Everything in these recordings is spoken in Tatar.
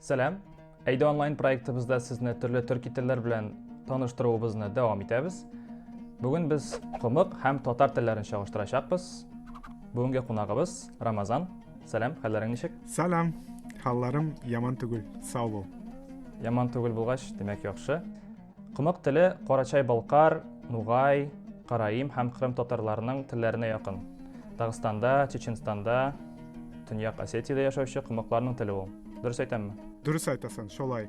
Сәлам. Әйдә онлайн проектыбызда сезне төрле төрки телләр белән таныштыруыбызны дәвам итәбез. Бүген без комык һәм татар телләрен чагыштырачакбыз. Бүгенге кунагыбыз Рамазан. Сәлам, хәлләрең ничек? Сәлам. Хәлләрем яман түгел. Сау бул. Яман түгел булгач, димәк, яхшы. Комык теле Карачай-Балкар, Нугай, Караим һәм Кырым татарларының телләренә якын. Дагыстанда, Чеченстанда, Төньяк Осетиядә яшәүче комыкларның теле ул. Дөрес әйтәмме? Дөрес әйтәсең, шулай.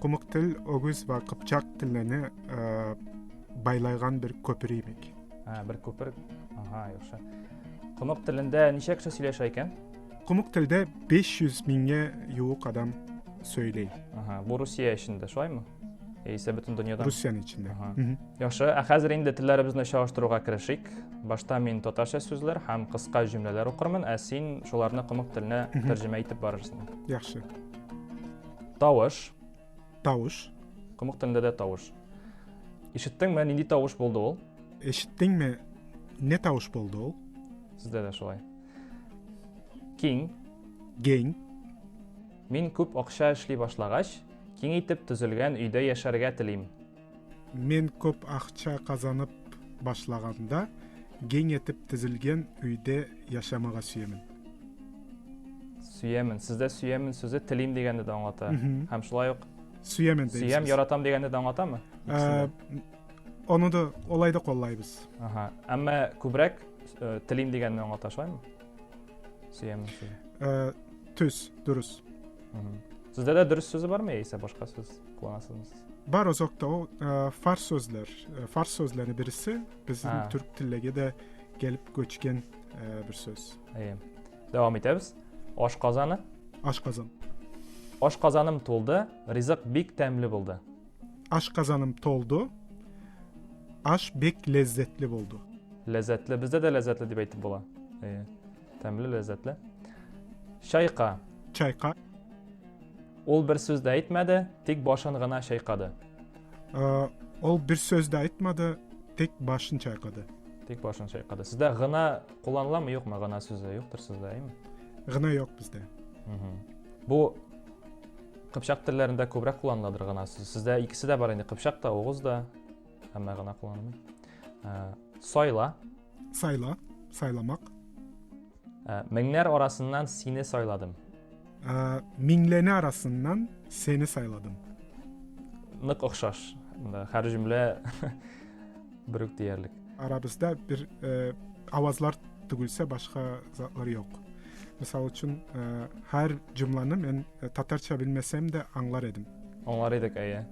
Комык тел огуз ва кыпчак телләрне байлайган бер күпер имек. Ә, бер күпер. Ага, яхшы. Комык телендә ничә кеше сөйләшә икән? Комык телдә 500 миңгә юк адам сөйли. Ага, бу Русия эчендә, шулаймы? Яисә бөтен дөньяда? Русиянең эчендә. Яхшы, ә хәзер инде телләребезне чагыштыруга керешик. Башта мин татарча сүзләр һәм кыска җөмләләр укырмын, ә син шуларны комык теленә тәрҗемә итеп барырсың. Яхшы. Тавыш. Тавыш. Комык телендә дә тавыш. Ишеттеңме, нинди тавыш булды ул? Ишеттеңме, не тавыш булды ул? Сездә дә шулай. Киң. Гең. Мин күп акча эшли башлагач, киң итеп төзелгән өйдә яшәргә телим. Мин күп акча казанып башлаганда, киң итеп төзелгән өйдә яшәмәгә сөямен. Сөямен. Сездә сөямен сүзе телим дигәнне дә аңлата. Һәм шулай ук сөямен дейбез. Сөям, яратам дигәнне дә аңлатамы? Аны да олай да куллайбыз. Ага. Әмма күбрәк телим дигәнне аңлата, шулаймы? Сөямен сүзе. Төс, дөрес. Сездә дә дөрес сүзе бармы яисә башка сүз кулланасызмы сез? Бар озакта ул фарс сүзләр. Фарс сүзләре берсе безнең төрк телләргә дә келип көчкән бер сүз. Әйе. Дәвам итәбез. Аш казаны. Аш казан. Аш казаным тулды, ризык бик тәмле булды. Аш казаным толды. Аш бик ләззәтле булды. Ләззәтле, бездә дә ләззәтле дип әйтеп була. Әйе. Тәмле, ләззәтле. Чайка. Чайка. Ул бер сүз дә әйтмәде, тик башын гына чайкады. Ул бер сүз дә әйтмәде, тик башын чайкады. Тик башын чайкады. Сездә гына кулланыламы, юкмы гына сүзе? Юктыр сездә, әйме? Гына юк бездә. Бу кыпчак телләрендә күбрәк кулланыладыр гына сүзе. Сездә икесе дә бар инде, кыпчак та, угыз да, әмма гына кулланылмый. Сайла. Сайла, сайламак. Меңнәр арасыннан сине сайладым. Миңләне арасыннан сине сайладым. Нык охшаш. Һәр җөмлә бер үк диярлек. Арабызда бер авазлар түгелсә башка затлар юк. Мисал өчен, һәр җөмләне мин татарча белмәсәм дә аңлар идем. Аңлар идек, әйе.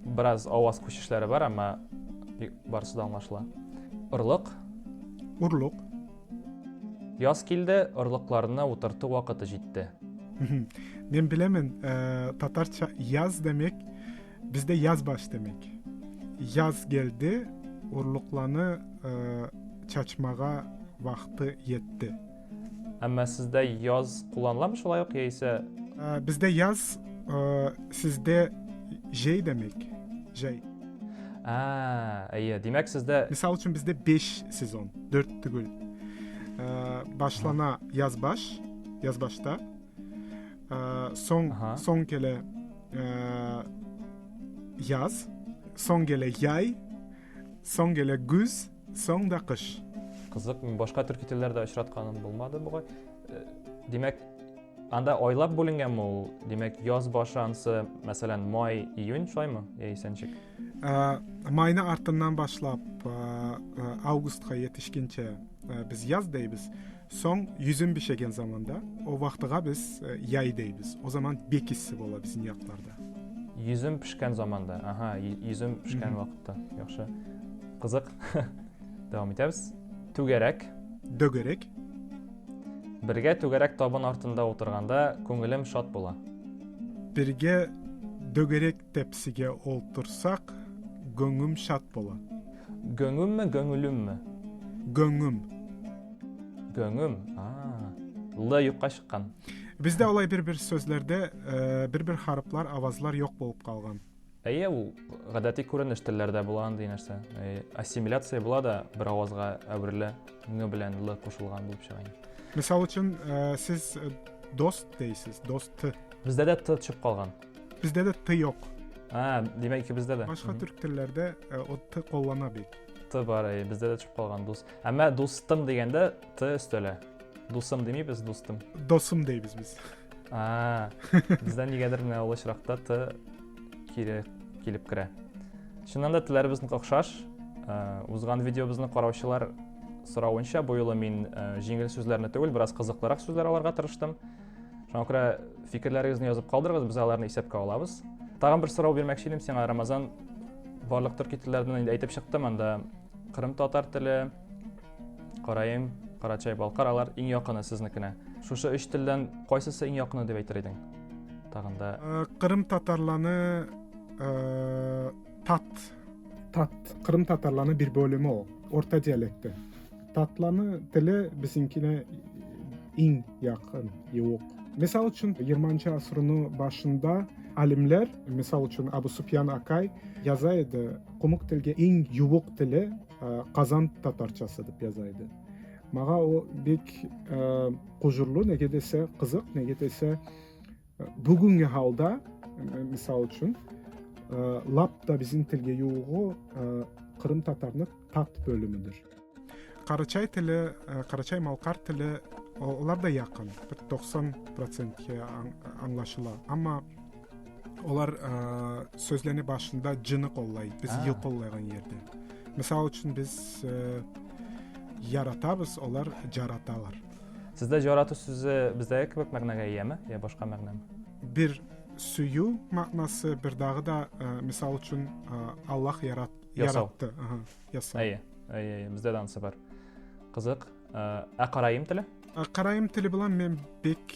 Бераз аваз күчешләре бар, әмма барысы да аңлашыла. Орлык. Урлык. Яз килде, орлыкларны утырту вакыты җитте. Мин беләмен, татарча яз димәк, бездә яз баш димәк. Яз килде, орлыкларны чачмага вакыты җитте. Әмма сездә яз кулланыламы шулай ук яисә? Бездә яз, сездә җәй димәк, җәй. А, әйе, димәк сездә Мисал өчен бездә 5 сезон, 4 түгел. Башлана яз баш, яз башта. Соң соң келе яз, соң келе яй, соң келе күз, Соң да кыш. Кызык, мин башка төрки телләрдә очратканым булмады бугай. Димәк, анда айлап бүленгәнме ул? Димәк, яз башы ансы, мәсәлән, май, июнь шулаймы? Яисә ничек? Майны артыннан башлап, августка yetişкенче без яз дейбез. Соң йөзем бишәгән заманда, о вакытыга без яй дейбез. О заман бик эссе була безнең якларда. Йөзем пешкән заманда. Ага, йөзем пешкән вакытта. Яхшы. Кызык. Дәвам итәбез. Түгәрәк. Дөгерек. Бергә түгәрәк табын артында утырганда күңелем шат була. Бергә дөгерек тәпсигә олтырсак, гөңүм шат була. Гөңүмме, гөңүлүмме? Гөңүм. Гөңүм. А. Л юкка чыккан. Бездә алай бер-бер сүзләрдә бер-бер харыплар, авазлар юк булып калган. Әйе, ул гадәти күренеш телләрдә була андый нәрсә. Ассимиляция була да бер авазга әверелә, ң белән л кушылган булып чыга. Мисал өчен, сез дост дейсез, дост. Бездә дә т төшеп калган. Бездә дә т юк. А, димәк, икебездә дә. Башка төрк телләрдә о т куллана бик. Т бар, әйе, бездә дә төшеп калган дус. Әмма дустым дигәндә т өстәлә. Дусым димибез, дустым. Досым дейбез без. А, бездә нигәдер менә ул очракта т кире килеп керә. Чыннан да телләребез нык охшаш. Узган видеобызны караучылар соравынча, бу юлы мин җиңел сүзләрне түгел, бераз кызыклырак сүзләр алырга тырыштым. Шуңа күрә фикерләрегезне язып калдырыгыз, без аларны исәпкә алабыз. Тагын бер сорау бирмәкче идем сиңа, Рамазан. Барлык төрки телләрдән инде әйтеп чыктым, анда кырым татар теле, караим, карачай, балкар, алар иң якыны сезнекенә. Шушы өч телдән кайсысы иң якыны дип әйтер идең? Тагын да. Кырым татарланы тат, тат, кырым татарланы бер бөлеме ул, орта диалекты. Татланы теле безнекенә иң якын, юк. Мисал өчен, 20 асырның башында алимләр, мисал өчен Абу Суфьян Акай яза иде, кумык телгә иң юк теле Казан татарчасы дип яза иде. Мага о бик кужурлы, неге десә кызык, неге десә бүгенге халда, мисал өчен, лап та безнең телгә югы Кырым татарны тат бөлүмүдүр. Карачай теле, карачай-малкар теле олар да якын, бер 90%ке аңлашыла. Әмма олар сөзләне башында жыны коллай, биз й коллайган жерде. Мисал үчүн, биз яратабыз, олар жараталар. Сездә жарату сүзе бездәге кебек мәгънәгә ияме, я башка мәгънәме? Бир сөю мәгънәсе, бер дагы да, мисал үчүн, Аллах яратты. Ясау. Әйе, әйе, әйе, бездә дә анысы бар. Кызык. Ә караим теле? Караим теле белән мин бик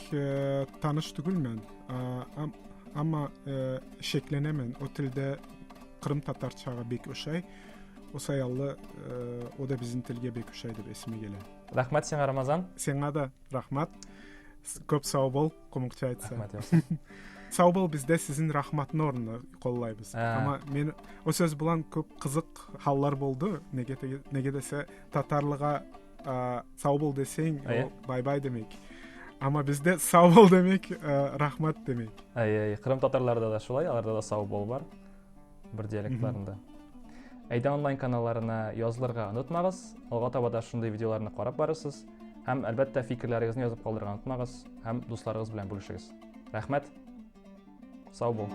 таныш түгелмен. Әмма шикләнәмен, о телдә кырым татарчага бик ошай. О саялы, о да безнең телгә бик ошай дип исеме килә. Рәхмәт сиңа, Рамазан. Сиңа да рәхмәт. Көп сау бол, кумыкча айтса. Рәхмәт яусын. Сау бол бездә сезнең рәхмәтне орнына коллайбыз. Ама мен о сөз белән көп кызык халлар булды. Неге неге десә татарлыга сау бол десең, ул бай-бай демек. Ама бездә сау бол демек, рәхмәт демек. Әйе, Кырым татарларда да шулай, аларда да сау бол бар. Бер диалектларында. Әйдә онлайн каналларына язылырга онытмагыз. Алга таба да шундый видеоларны карап барырсыз. Һәм, әлбәттә, фикерләрегезне язып калдырырга онытмагыз һәм дусларыгыз белән бүлешегез. Рәхмәт. Сау бул.